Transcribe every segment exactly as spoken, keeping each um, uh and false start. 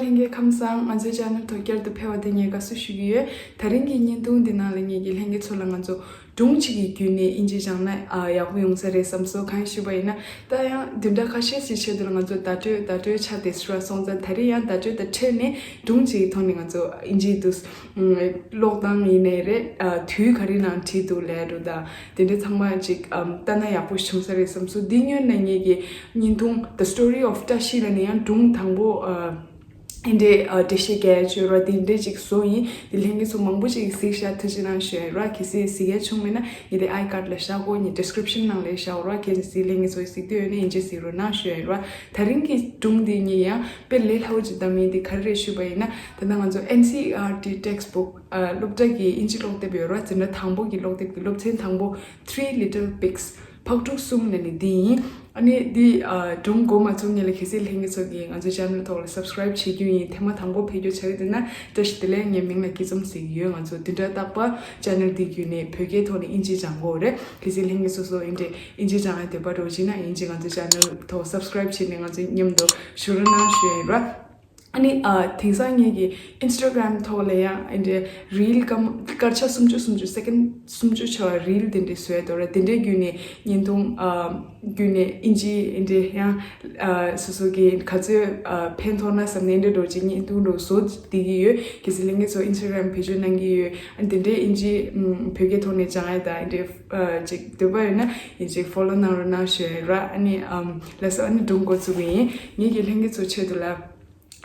ལྷན་རྒྱས་ཁམས་བཟང་། ང་ཚོའི་ཆེ་ནལ་ཐོག་བསྐྱར་དུ་ཕེབས་པ་དེ་ངས་དགའ་བསུ་ཞུ་གི་ཡོད། དེ་རིང་གི་བརྙན་ཐུང་འདི་ནང་ལ་ངས་ཀྱི་ལྷན་རྒྱས་ཚོ་ལ་ང་ཚོ་སྒྲུང་གཅིག་གི་བརྒྱུད་ནས་དབྱིན་ཇི་སྦྱངས་ན་ཨ་ཡག་པོ་ཡོང་ས་རེད་བསམ་སོང་། གང་ཞུས་པ་ཡིན་ན་ད་ཡང་བདུན་ཕྲག་ཁ་ཤས་ཤིག་ཆེད་དུ་ལ་ང་ཚོ་བརྡ་སྤྲོད་བརྡ་སྤྲོད་ཆ་དེ་སུ་ར་སོང་ཙང་། དེ་རིང་ཡང་བརྡ་སྤྲོད་དང་འཕྲད་ནས་སྒྲུང་གཅིག་གི་ཐོག་ནས་ང་ཚོ་དབྱིན་ཇི་དུ་ཀློག་སྟངས་ཡིན་ནའི་རེད། ཨ་དུས་ག་རེ་ནང་བྲིས་འདུག་ལས་འགྲོ་དང་དེ་འདྲའི་ཚང་མ་ཅིག་ཨམ་ལྟ་ན་ཡག་པོ་བྱུང་ས་རེད་བསམ་སོང་། འདི་སྔོན་ནས་ངེད་ཀྱི་བརྙན་ཐུང་The Story of བཀྲ་ཤིས་ལ་ནི་ཡང་སྒྲུང་དང་པོ་ཨ་ཨེ་འདྲའི་ཨ་འགྲེལ་བཤད་རྒྱག་ཡ་བྱོས་ར་དེ་འདྲའི་ཅིག་བཟོ་ཡིན། དེ་ལྷན་རྒྱས་ཚོ་མང་པོ་ཅིག་གཟིགས་ཤག་ཐུགས་རྗེ་གནང་ཞུ་ཡ་ཡིན་ར། གལ་སྲིད་གཟིགས་ཡ་བྱུང་མེད་ན་ངེད་དེ་ཨའི་ཀར་ལ་བཞག་གོ་ངེད་ཌི་སི་ཀི་རིབ་ཤན་ནང་ལ་བཞག་གོ་ར། གལ་སྲིད་ལྷན་རྒྱས་ཚོ་གཟིགས་འདོད་ཡོད་ན་ཡིན་གཅིག་གཟིགས་རོགས་གནང་ཞུ་ཡ་ཡིན་ར། དེ་རིང་གི་སྒྲུང་འདི་ངས་ཡང་དཔེ་ལས་སླ་བོ་ཅིག་བདམས་ཡིན། དེ་ག་རེ་རེད་ཞུས་པ་ཡིན་ན་ད་ལྟ་ང་ཚོ་ཨེན་སི་ཨི་ཨར་ཊི་ཊེག་སི་བུག་ཨ་སློབ་གྲྭ་གི་དབྱིན་ཇི་ཀློག་དེབ་ཡོད་ར། འཛིན་གྲྭ་དང་པོ་གི་ཀློག་དེབ་ཀྱི་སློབ་ཚན་དང་པོ་Three Little Pigs ཕག་ཕྲུག་གསུམ་ལབ་ནི་འདི་ཡིན། ཨ་ནི་འདི་ཨ་སྒྲུང་གོ་མ་ཚོད་སྔོན་ལ་གལ་སྲིད་ལྷན་རྒྱས་ཚོ་གིས་ང་ཚོའི་ཆེ་ནལ་ཐོག་ལ་སབ་སི་ཀི་རབ་བྱེད་རྒྱུ་ཡིན། ཐེངས་མ་དང་པོ་ཕེབས་རྒྱུ་ཆགས་ཀྱི་འདུག་ན་བཀྲ་ཤིས་བདེ་ལེགས། ངའི་མིང་ལ་སྐྱིད་འཛོམས་ཟེར་གྱི་ཡོད། ང་ཚོ་བདུན་ཕྲག་རྟག་པར་ཆེ་ནལ་འདི་བརྒྱུད་ནས་བོད་སྐད་ཐོག་ནས་དབྱིན་ཇི་སྦྱང་གི་ཡོད་རེད། གལ་སྲིད་ལྷན་རྒྱས་སོ་སོ་ཨེ་འདྲས་དབྱིན་ཇི་སྦྱང་ཡ་འདོད་པ་འདྲ་བོ་ཅིག་ན་དབྱིན་ཇི་ང་ཚོའི་ཆེ་ནལ་ཐོག་སབ་སི་ཀི་རབ་བྱས་ནས་ང་ཚོ་མཉམ་དུ་བཞུགས་རོགས་གནང་ཞུ་ཡ་ཡིན་ར། ཨ་ནི་ཨ་དེང་སང་ངེད་ཀྱི་ཨིན་སི་ཊ་གྷི་རམ་ཐོག་ལ་ཡང་ཨེ་འདྲས་རིལ་སྐར་མ་སྐར་ཆ་སུམ་ཅུ་སུམ་ཅུ་སེ་ཀན་སུམ་ཅུ་ཆགས་པ་རིལ་དེ་འདྲས་བཟོས་འདུག་ར། དེ་འདྲས་བརྒྱུད་ནས་བརྙན་ཐུང་ཨ་བརྒྱུད་ནས་དབྱིན་ཇི་ཨེ་འདྲས་ཡང་ཨ་སོ་སོ་གི་ག་ཚོད་ཨ་ཕན་ཐོགས་ན་བསམ་ནས་འདྲ་འདྲ་བོ་ཅིག་བརྙན་ཐུང་འདྲ་བོ་བཟོ་བསྡད་ཀྱི་ཡོད། གལ་སྲིད་ལྷན་རྒྱས་ཚོ་ཨིན་སི་ཊ་གྷི་རམ་བེད་སྤྱོད་གནང་གི་ཡོད། ཨ་དེ་འདྲའི་དབྱིན་ཇི་ཨམ་བོད་སྐད་ཐོག་ནས་སྦྱང་ཡ་དང་ཨེ་འདྲས་ཨ་ཅིག་འདོད་པ་ཡོད་ན་ཡིན་ཅིག་ཕོ་ལོ་གནང་རོགས་གནང་ཞུ་ཡ་ཡིན་ར། ཨ་ནི་ཨམ་ལགས་སོ། ཨ་ནི་སྒྲུང་འགོ་བཙུགས་པ་ཡིན། ངེད་ཀྱི་ལྷན་རྒྱས་ཚོའི་ཆེད་དུ་ལ་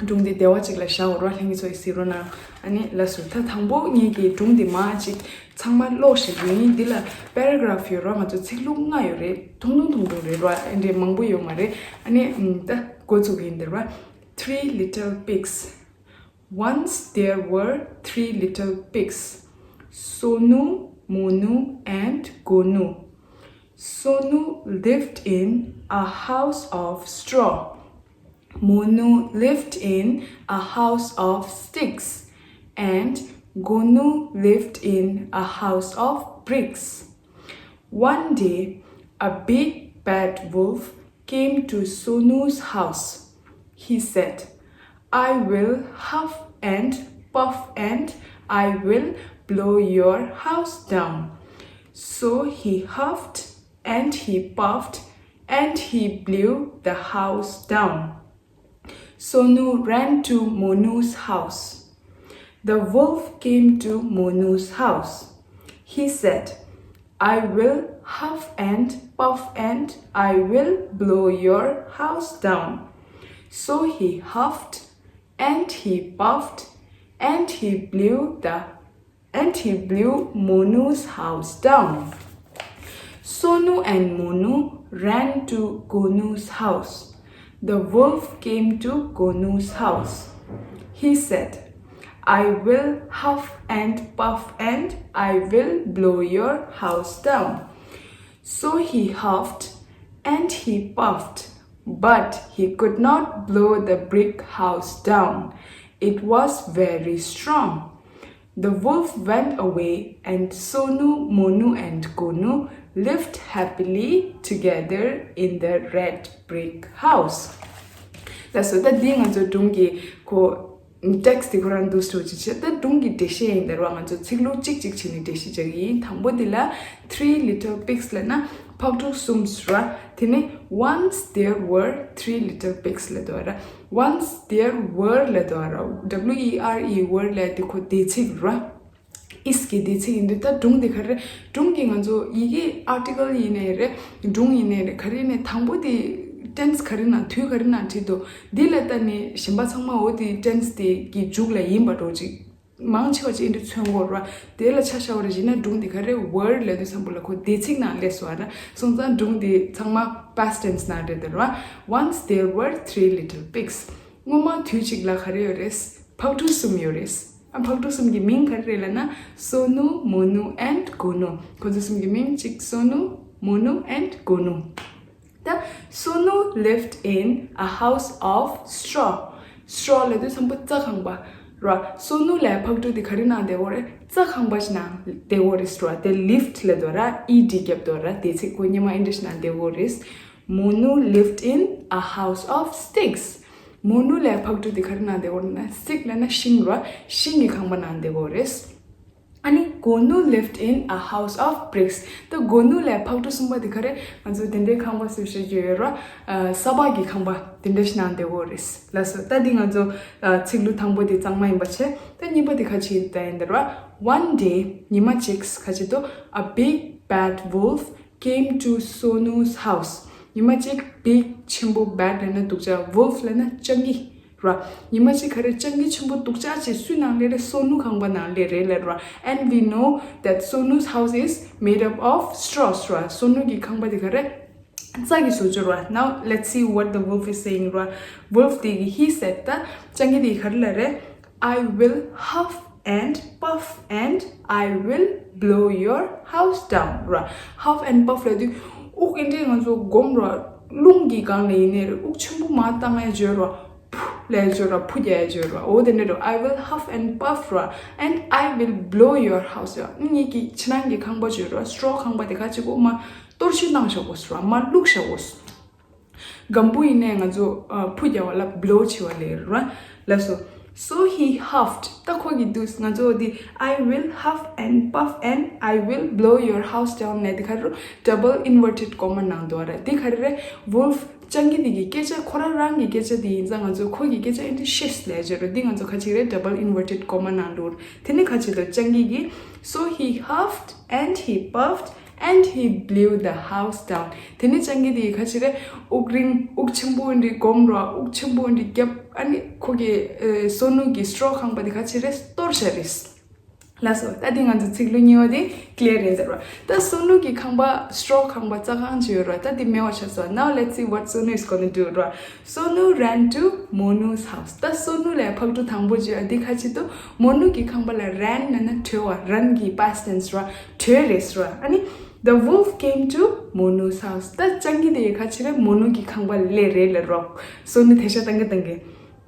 སྒྲུང་འདི་བདེ་བ་ཅིག་ལ་བཞག་འོ་ར། ལྷན་རྒྱས་ཚོ་ཡིས་གཟིགས་རོགས་གནང་། ཨ་ནི་ལགས་སོ། ད་དང་པོ་ངེད་ཀྱི་སྒྲུང་འདི་མར་ཅིག་ཚང་མ་ཀློག་བཞག་གི་ཡིན། འདི་ལ་པེ་ར་གྷི་རབ་ཡོད་ར། ང་ཚོ་ཚིག་ལྷུག་ལྔ་ཡོད་རེད། ཐུང་ཐུང་ཐུང་ཐུང་རེད་ར། ཨེ་འདྲས་མང་པོ་ཡོད་མ་རེད། ཨ་ནི་ཨམ་ད་འགོ་བཙུགས་ཡིན་འདིར་བ། Three Little Pigs. Once there were three little pigs, Sonu, Monu, and Gonu. Sonu lived in a house of straw. Monu lived in a house of sticks, and Gonu lived in a house of bricks. One day, a big bad wolf came to Sonu's house. He said, "I will huff and puff and I will blow your house down." So he huffed and he puffed and he blew the house down. Sonu ran to Monu's house. The wolf came to Monu's house. He said, "I will huff and puff and I will blow your house down." So he huffed and he puffed and he blew the and he blew Monu's house down. Sonu and Monu ran to Gonu's house. The wolf came to Gonu's house. He said, "I will huff and puff and I will blow your house down." So he huffed and he puffed, but he could not blow the brick house down. It was very strong. The wolf went away and Sonu, Monu and Gonu lived happily together in the red brick house. ལགས་སོ། ད་འདི་ང་ཚོ་སྒྲུང་གི་ཁོ་ཊེག་སི་དེ་ཁོ་རང་འདུག་སེ་ཅིག་བྱས། ད་སྒྲུང་གི་འགྲེལ་བཤད་ཡིན་འདིར་བ། ང་ཚོ་ཚིག་ལྷུག་གཅིག་གཅིག་བྱས་ནས་འགྲེལ་བཤད་རྒྱག་གི་ཡིན། དང་པོ་འདི་ལ་Three Little Pigs ལབ་ན་ཕག་ཕྲུག་གསུམ་ཟེར་བ། དེ་ནས་Once there were three little pigs ལབ་འདུག་ར། Once there were ལབ་འདུག་ར། W E R E were ལབ་དེ་ཁོ་འདས་ཚིག་ར། ཨིས་ཀྱི་འདས་ཚིག་ཡིན་དུས་ད་སྒྲུང་འདི་ག་རེ། སྒྲུང་གི་ང་ཚོ་ཡི་གེ་ཨར་ཊི་ཀལ་ཡིན་ནའི་རེད། སྒྲུང་ཡིན་ནའི་རེད། ག་རེ་ཡིན་ནའི་དང་པོ་དེ་ཊེན་སི་ག་རེ་ནང་དུས་ག་རེ་ནང་བྲིས་འདུག་འདི་ལ་ལྟ་ནས་གཞན་པ་ཚང་མ་འོ་དེ་ཊེན་སི་དེ་གི་མཇུག་ལ་ཡིན་པ་འདྲ་བོ་ཅིག་མང་ཆེ་བ་ཅིག་འདི་མཚོན་གྱི་ཡོད་རེད་བ། དེ་ལ་ཆ་བཞག་པ་རེད་བྱས་ན་སྒྲུང་འདི་ག་རེ། ཝར་ལབ་དུས་ཙམ་པ་ལ་ཁོ་འདས་ཚིག་ནང་སླེབས་སོང་བ་རེད། སོང་ཙང་སྒྲུང་འདི་ཚང་མ་པ་སི་ཊེན་སི་ནང་རེད་དེ་རེད་བ། Once there were three little pigs. སྔོན་མ་དུས་གཅིག་ལ་ག་རེ་ཡོད་རེད། ཕག་ཕྲུག་གསུམ་ཡོད་རེད། ཨ་ཕག་ཕྲུག་གསུམ་གྱི་མིང་ག་རེ་རེད་ལབ་ན། སོ་ནུ། མོ་ནུ། ཨེན་ཌི་གོ་ནུ། ཁོ་ཚོ་གསུམ་གྱི་མིང་གཅིག་སོ་ནུ། མོ་ནུ། ཨེན་ཌི་གོ་ནུ། ད་སོ་ནུ་lived in a house of straw. སི་ཊྲོ་ལབ་དུས་ཙམ་པ་རྩྭ་ཁང་པ་ར། སོ་ནུ་ལབ་ཕག་ཕྲུག་དེ་ག་རེ་ནང་བསྡད་ཡོད་རེད། རྩྭ་ཁང་པ་ཞིག་ནང་བསྡད་ཡོད་རེད་ཟེར་བ། དེ་ལིབ་ཌི་ལབ་འདུག་ར། ཨི་ཌི་བརྒྱབ་འདུག་ར། དེ་ཚིག་ཁོ་སྔོན་མ་ཨེ་འདྲ་ཞིག་ནང་བསྡད་ཡོད་རེད། མོ་ནུ་lived in a house of sticks. མོ་ནུ་ལས་ཕག་གྲུ་དེ་ག་རེ་ནང་བསྡད་ཡོད་རེད་ན། stick ལབ་ན་ཤིང་ར། ཤིང་གི་ཁང་པ་ནང་བསྡད་ཡོད་རེད། ཨ་ནི་གོ་ནུ lived in a house of bricks. ད་གོ་ནུ་ལས་ཕག་གྲུ་གསུམ་པ་དེ་ག་རེ། ང་ཚོ་དེ་འདྲའི་ཁང་པ་སུ་ཞིག་ཡོད་ར། ས་ཕག་གི་ཁང་པ་དེ་འདྲ་ཞིག་ནང་བསྡད་ཡོད་རེད་ལགས་སོ། ད་འདི་ང་ཚོ་ཚིག་ལྷུག་དང་པོ་དེ་གཙང་མ་ཡིན་པ་བྱས། ད་གཉིས་པ་དེ་ག་ཅིག་ད་ཡིན་ད་ར། One day, ཉི་མ་གཅིག་ག་ཅིག་ཏུ། a big bad wolf came to Sonu's house. ཉི་མ་གཅིག་big ཆེན་པོ། bad ལབ་ན་སྡུག་ཅག wolf ལབ་ན་སྤྱང་ཀི་ར། ཉི་མ་གཅིག་ག་རེ། སྤྱང་ཀི་ཆེན་པོ་སྡུག་ཅག་ཅིག་སུའི་ནང་སླེབས་རེད། སོ་ནུ་ཁང་པ་ནང་སླེབས་རེད་ལབ་ར། And we know that Sonu's house is made up of straws ར། སོ་ནུ་གི་ཁང་པ་དེ་ག་རེ། རྩྭ་གིས་བཟོས་ཡོད་ར། Now let's see what the wolf is saying ར། wolf དེ་གིས་he said ད་སྤྱང་ཀི་དེ་གིས་ག་རེ་ལབ་རེད། I will huff and puff and I will blow your house down ར། huff and puff ལབ་དུས་དབུགས་ཨེ་འདྲས་ང་ཚོ་སྒོམ་ར། རླུང་གི་སྒང་ལ་ཡིན་ནའི་རེད། དབུགས་ཆེན་པོ་མར་བཏང་ཡ་བརྗོད་ར། ཕུ་ལབ་ཡ་བརྗོད་ར། ཕུ་རྒྱག་ཡ་བརྗོད་ར། འོ་དེ་འདྲས་ར། I will huff and puff ར། And I will blow your house ར། ངེད་ཀྱིས་ཁྱེད་རང་གི་ཁང་པ་བརྗོད་ར། straw ཁང་པ་དེ་ག་ཅིག་གོ་མར་གཏོར་བཤིག་བཏང་བཞག་གོ་སོང་ར། མར་བླུགས་བཞག་གོ་སོང་། སྒམ་པོ་ཡིན་ནའི་ང་ཚོ་ཨ་ཕུ་རྒྱག་པ་ལ་blow བྱེད་པ་ལབ་ར། ལགས་སོ། So he huffed. ད་ཁོ་གིས་འདུག་ང་ཚོ་འདི་I will huff and puff and I will blow your house down ནས་འདི་ག་རེ། double inverted comma ནང་འདུག་ར། འདི་ག་རེ་རེད། wolf སྤྱང་ཀི་འདི་གི་སྐད་ཆ། ཁོ་རང་རང་གི་སྐད་ཆ་འདི་ཡིན་ཙང་ང་ཚོ་ཁོ་གི་སྐད་ཆ་ཨེ་འདྲས་ཤེས་ལབ་བྱས་ར། འདི་ང་ཚོ་ག་ཅིག་རེད། double inverted comma ནང་འདུག་དེ་ནས་ག་ཅིག་འདུག་སྤྱང་ཀི་གིས། So he huffed and he puffed and he blew the house down. དེ་ནས་སྤྱང་ཀི་དེ་ག་ཅིག་རེད། དབུགས་རིང་། དབུགས་ཆེན་པོ་འདི་སྒོམ་ར། དབུགས་ཆེན་པོ་འདི་བརྒྱབ། ཨ་ནི་ཁོ་གི་ཨེ་སོ་ནུ་གི་straw ཁང་པ་དེ་ག་ཅིག་རེད། གཏོར་བཞག་རེད། ལགས་སོ། ད་འདི་ང་ཚོ་ཚིག་ལྷུག་གཉིས་པ་དེ་clear ཡིན་ཟེར་བ། ད་སོ་ནུ་གི་ཁང་པ། straw ཁང་པ། རྩྭ་ཁང་ཅིག་ཡོད་ར། ད་འདི་མེད་པ་ཆགས་སོང་། Now let's see what Sonu is gonna do ར། Sonu ran to Monu's house. ད་སོ་ནུ་ལས་ཕག་གྲུ་དང་པོ་བརྗོད་ཡ་འདི་ག་ཅིག་ཏུ། མོ་ནུ་གི་ཁང་པ་ལ། ran ལབ་ན་བྲོས་པ། run གི་past tense ར། བྲོས་རེད་ཟེར་བ། ཨ་ནི་the wolf came to Monu's house. ད་སྤྱང་ཀི་དེ་ག་ཅིག་རེད། མོ་ནུ་གི་ཁང་པ་ལ་སླེབས་རེད་ལབ་ར། སོ་ནུ་དེ་ཤ་བཏང་གི་བཏང་གི།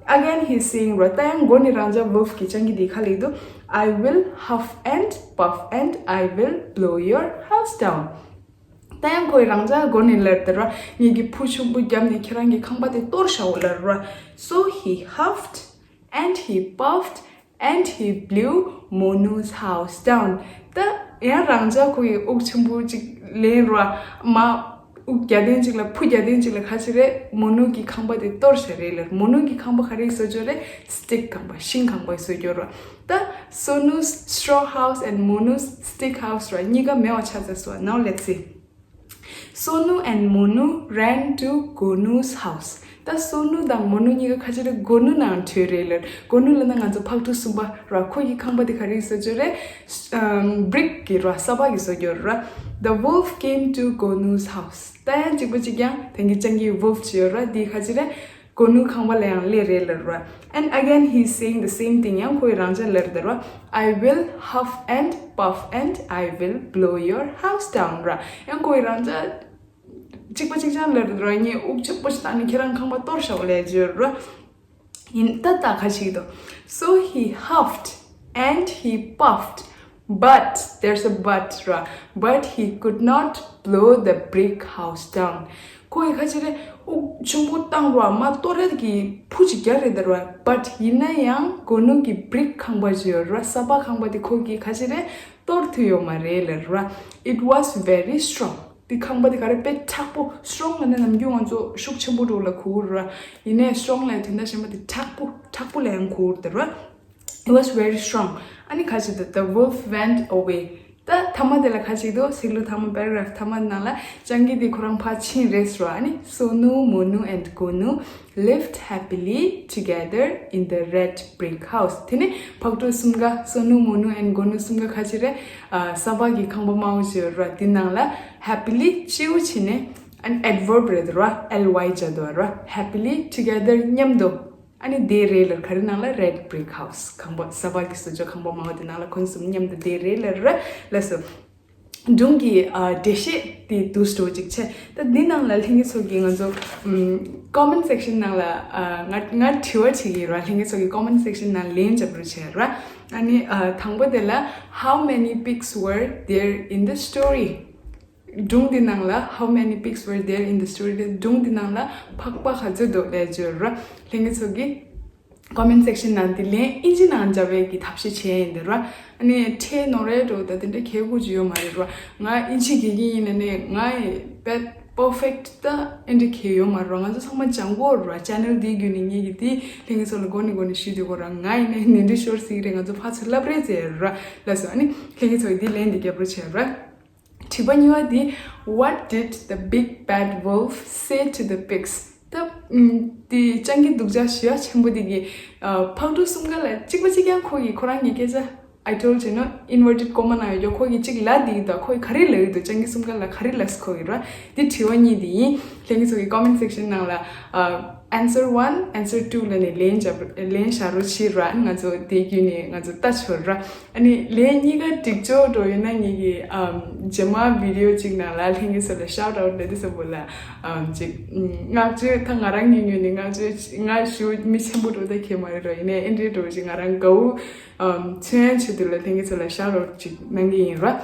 Again he's saying ར། ད་ཡང་མགོ་ནས་རང་འཇགས་wolf གི་སྤྱང་ཀི་དེ་ག་ལབ་འདུག I will huff and puff and I will blow your house down. ད་ཡང་ཁོས་རང་འཇགས་མགོ་ནས་ལབ་དེ་ར། ངེད་ཀྱིས་ཕུ་ཆེན་པོ་བརྒྱབ་ནས་ཁྱེད་རང་གི་ཁང་པ་དེ་གཏོར་བཞག་གོ་ལབ་ར། So he huffed and he puffed and he blew Monu's house down. ད་ཡང་རང་འཇགས་ཁོ་གིས་དབུགས་ཆེན་པོ་ཅིག་ལེན་ར། མར་དབུགས་རྒྱག་དེ་ཅིག་ལ། ཕུ་རྒྱག་དེ་ཅིག་ལ་ག་ཅིག་རེད། མོ་ནུ་གི་ཁང་པ་དེ་གཏོར་བཞག་རེད་ལབ། མོ་ནུ་གི་ཁང་པ་ག་རེ་བཟོས་ཡོད་རེད། stick ཁང་པ། ཤིང་ཁང་པ་བཟོས་ཡོད་ར། ད་Sonu's straw house and Monu's stick house ར། གཉིས་ཀ་མེད་པ་ཆགས་ཚར་སོང་། Now let's see. Sonu and Monu ran to Gonu's house. ད་སོ་ནུ་དང་མོ་ནུ་གཉིས་ཀ་ག་ཅིག་རེད། གོ་ནུ་ནང་བྲོས་རེད་ལབ། གོ་ནུ་ལབ་ན་ང་ཚོ་ཕག་གྲུ་གསུམ་པ་ར། ཁོ་གི་ཁང་པ་དེ་ག་རེ་བཟོས་ཡོད་རེད། ཨམ་brick གི་ར། ས་ཕག་གིས་བཟོས་ཡོད་ར། The wolf came to Gonu's house. ད་ཡང་གཅིག་པ་གཅིག་རྐྱང་། ད་གིན་སྤྱང་ཀི་wolf བྱས་ཡོད་ར། འདི་ག་ཅིག་རེད། གོ་ནུ་ཁང་པ་ལ་ཡང་སླེབས་རེད་ལབ་ར། And again he's saying the same thing. ཡང་ཁོས་རང་འཇགས་ལབ་རེད་ར། I will huff and puff and I will blow your house down ར། ཡང་ཁོས་རང་འཇགས་གཅིག་པ་གཅིག་རྐྱང་ལབ་རེད་ར། ངས་དབུགས་ཆེན་པོ་ཞིག་བཏང་ནས་ཁྱེད་རང་ཁང་པ་གཏོར་བཞག་གོ་ལབ་བྱས་ཡོད་ར། ཡིན། ད་ད་ག་ཅིག་འདུག So he huffed and he puffed, but, there's a but ར། But he could not blow the brick house down. ཁོ་ཡིས་ག་ཅིག་རེད། དབུགས་ཆེན་པོ་བཏང་ར། མར་གཏོར་ཡ་གི་ཕུ་ཅིག་རྒྱག་རེད་ད་ར། But ཡིན་ན་ཡང་གོ་ནུ་གི་brick ཁང་པ་ཅིག་ཡོད་ར། ས་ཕག་ཁང་པ་དེ་ཁོ་གིས་ག་ཅིག་རེད། གཏོར་ཐུབ་ཡོད་མ་རེད་ལབ་ར། It was very strong. དེ་ཁང་པ་དེ་ག་རེ། དཔེ་མཁྲེགས་པོ། strong ལབ་ན་ནམ་རྒྱུན་ང་ཚོ་ཤུགས་ཆེན་པོ་འདྲ་བོ་ལ་གོ་གི་ར། ཡིན་ནའི་strong ལབ་དོན་དག་གཞན་པ་དེ་མཁྲེགས་པོ། མཁྲེགས་པོ་ལབ་ཡང་གོ་གི་ར། It was very strong. ཨ་ནི་ག་ཅིག་འདུག The wolf went away. ད་མཐའ་མ་དེ་ལ་ག་ཅིག་འདུག་ཚིག་ལྷུག་མཐའ་མ། paragraph མཐའ་མ་ནང་ལ་སྤྱང་ཀི་དེ་ཁོ་རང་ཕར་ཕྱིན་རེད་ཟེར་བ། ཨ་ནི་སོ་ནུ་མོ་ནུ་and གོ་ནུ lived happily together in the red brick house. དེ་ནས་ཕག་གྲུ་གསུམ་ཀ། སོ་ནུ་མོ་ནུ་and གོ་ནུ་གསུམ་ཀ་ག་ཅིག་རེད། ཨ་ས་ཕག་གི་ཁང་པ་དམར་པོ་ཅིག་ཡོད་ར། དེ་ནང་ལ་happily སྤྱི་བོ་ཕྱིན་ནས། ཨ་ནི་adverb རེད་ར། ly བྱས་འདུག་ར། happily together མཉམ་དུ། ཨ་ནི་བསྡད་རེད་ལབ། ག་རེ་ནང་ལ། red brick house ཁང་པ། ས་ཕག་གིས་བཟོས་ཡོད་ཁང་པ་དམར་པོ་དེ་ནང་ལ་ཁོང་གསུམ་མཉམ་དུ་བསྡད་རེད་ལབ་ར། ལགས་སོ། སྒྲུང་གི་ཨ་འགྲེལ་བཤད་དེ་འདུག་སེ་འདྲ་བོ་ཅིག་བྱས། ད་འདི་ནང་ལ་ལྷན་རྒྱས་ཚོ་གིས་ང་ཚོ་ཨམ་comment section ནང་ལ་ཨ་ང་ང་དྲི་བ་དྲི་གི་ཡིན་ར། ལྷན་རྒྱས་ཚོ་གིས་comment section ནང་ལན་རྒྱབ་རོགས་བྱས་ར། ཨ་ནི་ཨ་དང་པོ་དེ་ལ། How many pigs were there in the story? སྒྲུང་འདི་ནང་ལ་how many pigs were there in the story དེ་སྒྲུང་འདི་ནང་ལ་ཕག་པ་ག་ཚོད་འདུག་ལབ་བརྗོད་ར། ལྷན་རྒྱས་ཚོ་གིས་comment section ནང་འདི་ལན་ཨིན་ཇི་ནང་འཇབ་པའི་གི་ཐབས་ཤེས་བྱས་ཡིན་འདི་ར། ཨ་ནི་ཁྲེལ་ནོར་རེ་འགྲོ་ད་དེ་འདྲ་གལ་དགོས་ཀྱི་ཡོད་མ་རེད་ར། ང་ཨིན་ཇི་དགེ་རྒན་ཡིན་ན་ནས་ང་ཡི་bad perfect ད་ཨེ་འདྲ་གལ་ཡོད་མ་ར། ང་ཚོ་ཚང་མ་སྦྱང་གོ་ར། channel འདི་བརྒྱུད་ནས་ངེད་ཀྱི་འདི་ལྷན་རྒྱས་ཚོ་ལ་འགོ་ནས་འགོ་ནས་ཞུས་འདུག་གོ་ར། ང་ཡིན་ནས་ནས་འདི་ཤོར་སྲིད་རེད། ང་ཚོ་ཕར་ཚུར་ལབ་རེས་ཟེར་ར། ལགས་སོ། ཨ་ནི་ལྷན་རྒྱས་ཚོ་གི་འདི་ལན་འདི་རྒྱབ་རོགས་བྱས་ར། དྲི་བ་གཉིས་པ་འདི། What did the big bad wolf say to the pigs? ད་ཨམ་དེ་སྤྱང་ཀི་སྡུག་ཅག་ཞེ་དྲག་ཆེན་པོ་དེ་གིས་ཨ་ཕག་གྲུ་གསུམ་ཀ་ལ་གཅིག་པ་གཅིག་རྐྱང་ཁོ་གིས་ཁོ་རང་གི་སྐད་ཆ། I told you, you know, inverted comma ནང་ཡོད་རྒྱུ་ཁོ་གིས་གཅིག་ལབ་དེ་གི་ད་ཁོ་གིས་ག་རེ་ལབ་ཡོད་འདུག་སྤྱང་ཀི་གསུམ་ཀ་ལ་ག་རེ་ལབ་ཁོ་གིས་ར། འདི་དྲི་བ་གཉིས་དེ་ཡིན། ལྷན་རྒྱས་ཚོ་གི་comment section ནང་ལ་ཨ་answer one, answer two ལབ་ནས་ལན་བརྒྱབ་ལན་བཞག་རོགས་བྱེད་ར། ང་ཚོ་དེ་བརྒྱུད་ནས་ང་ཚོ་ལྟ་ཆོག་ར། ཨ་ནི་ལན་གཉིས་ཀ་འགྲིག་ཆོག་འགྲོ་ཡོད་ན་ངེད་ཀྱི་ཨམ་རྗེས་མ་video གཅིག་ནང་ལ་ལྷན་རྒྱས་ཚོ་ལ་shout out ལབ་དུས་ཙམ་པོ་ལ་ཨམ་ཅིག་བསྔགས་བརྗོད་ད་ང་རང་གི་ངོས་ནས་བསྔགས་བརྗོད་ང་ཞུ་མི་ཆེན་པོ་འགྲོ་ད་གལ་མ་རེད་ར། ཡིན་ནའི་ཨེ་འདྲའི་འགྲོ་ཅིག་ང་རང་དགའ་བོ་ཨམ་མཚོན་ཆེད་དུ་ལ་ལྷན་རྒྱས་ཚོ་ལ་shout out ཅིག་གནང་གི་ཡིན་ར།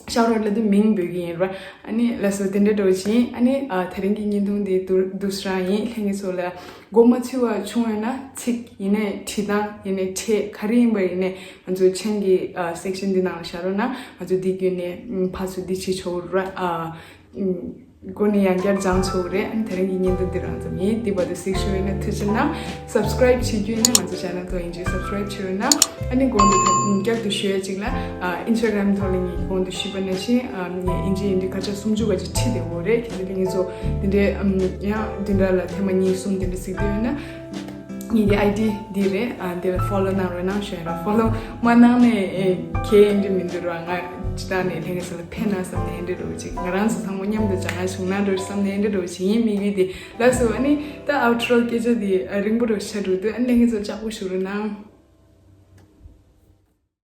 shout out ལབ་དུས་མིང་འབོད་ཀྱི་ཡིན་ར། ཨ་ནི་ལགས་སོ། དེ་འདྲ་འགྲོ་ཅིག་ཨ་ནི་ཨ་དེ་རིང་གི་བརྙན་ཐུང་འདི་བསྡུ་བསྡུ་ས་རང་ཡིན། ལྷན་རྒྱས་ཚོ་ལ་མགོ་མ་ཚོས་པ་བྱུང་ཡོད་ན་ཚིག་ཡིན་ནའི་བྲིས་སྟངས་ཡིན་ནའི་ཕྲད་ག་རེ་ཡིན་པ་ཡིན་ནའི་ང་ཚོ་མཆན་གྱི་ཨ་section འདི་ནང་ལ་བཞག་རོགས་གནང་། ང་ཚོ་འདི་བརྒྱུད་ནས་ཨམ་ཕར་ཚུར་འདི་བྱེད་ཆོག་ར། ཨ་ཨམ་སྒོ་ནས་ཡང་བསྐྱར་སྦྱང་ཆོག་རེད། ཨ་ནི་དེ་རིང་གི་བརྙན་ཐུང་འདི་རང་ཙམ་ཡིན། འདི་བར་དུ་གཟིགས་ཞུ་ཡོད་ན་ཐུགས་རྗེ་གནང་། subscribe བྱེད་རྒྱུ་ཡིན་ན་ང་ཚོ་channel ཐོག་ཡིན་གཅིག་subscribe བྱེད་རོགས་གནང་། ཨ་ནི་གོང་དུ་ད་བསྐྱར་དུ་ཞུ་ཡ་གཅིག་ལ་ཨ་Instagram ཐོག་ལ་ངས་གོང་དུ་ཞུས་པ་ནང་བཞིན་ཨ་ངས་ཨིན་ཇི་ཡིན་དུས་ཁ་ཆ་སུམ་ཅུ་ག་ཅིག་ཁྲིད་བསྡད་ཡོད་རེད། གལ་ཏེ་ངེད་ཚོ་འདི་འདྲའི་ཨམ་ཡང་འདི་འདྲ་ལ་ཐེངས་མ་གཉིས་གསུམ་འདི་འདྲ་གཟིགས་བསྡད་ཡོད་ན། ངེད་ཀྱི་ཨའི་ཌི་འདི་རེད། ཨ་འདི་ལ་ཕོ་ལོ་གནང་རོགས་གནང་ཞུ་ཡ་ར། ཕོ་ལོ་མ་གནང་ནས་ཨེ་གལ་ཡིན་འདྲ་མི་འདུག་ར། ང་ཅི་ད་ནས་ལྷན་རྒྱས་ཚོ་ལ་ཕན་ན་བསམ་ནས་ཨེ་འདྲ་འགྲོ་ཅིག་ང་རང་ཚོ་ཚང་མ་མཉམ་དུ་སྦྱང་ང་བྱུང་ན་འགྲོ་བསམ་ནས་ཨེ་འདྲ་འགྲོ་ཅིག་ཡིན། དམིགས་ཡུལ་འདི་ལགས་སོ། ཨ་ནི་ད་outro སྐད་ཆ་འདི་རིང་པོ་འགྲོ་ཆ་འགྲོ་དུས་ཨ་ནི་ལྷན་རྒྱས་ཚོ་ལྕགས་པོ་ཞུ་རོགས་གནང་།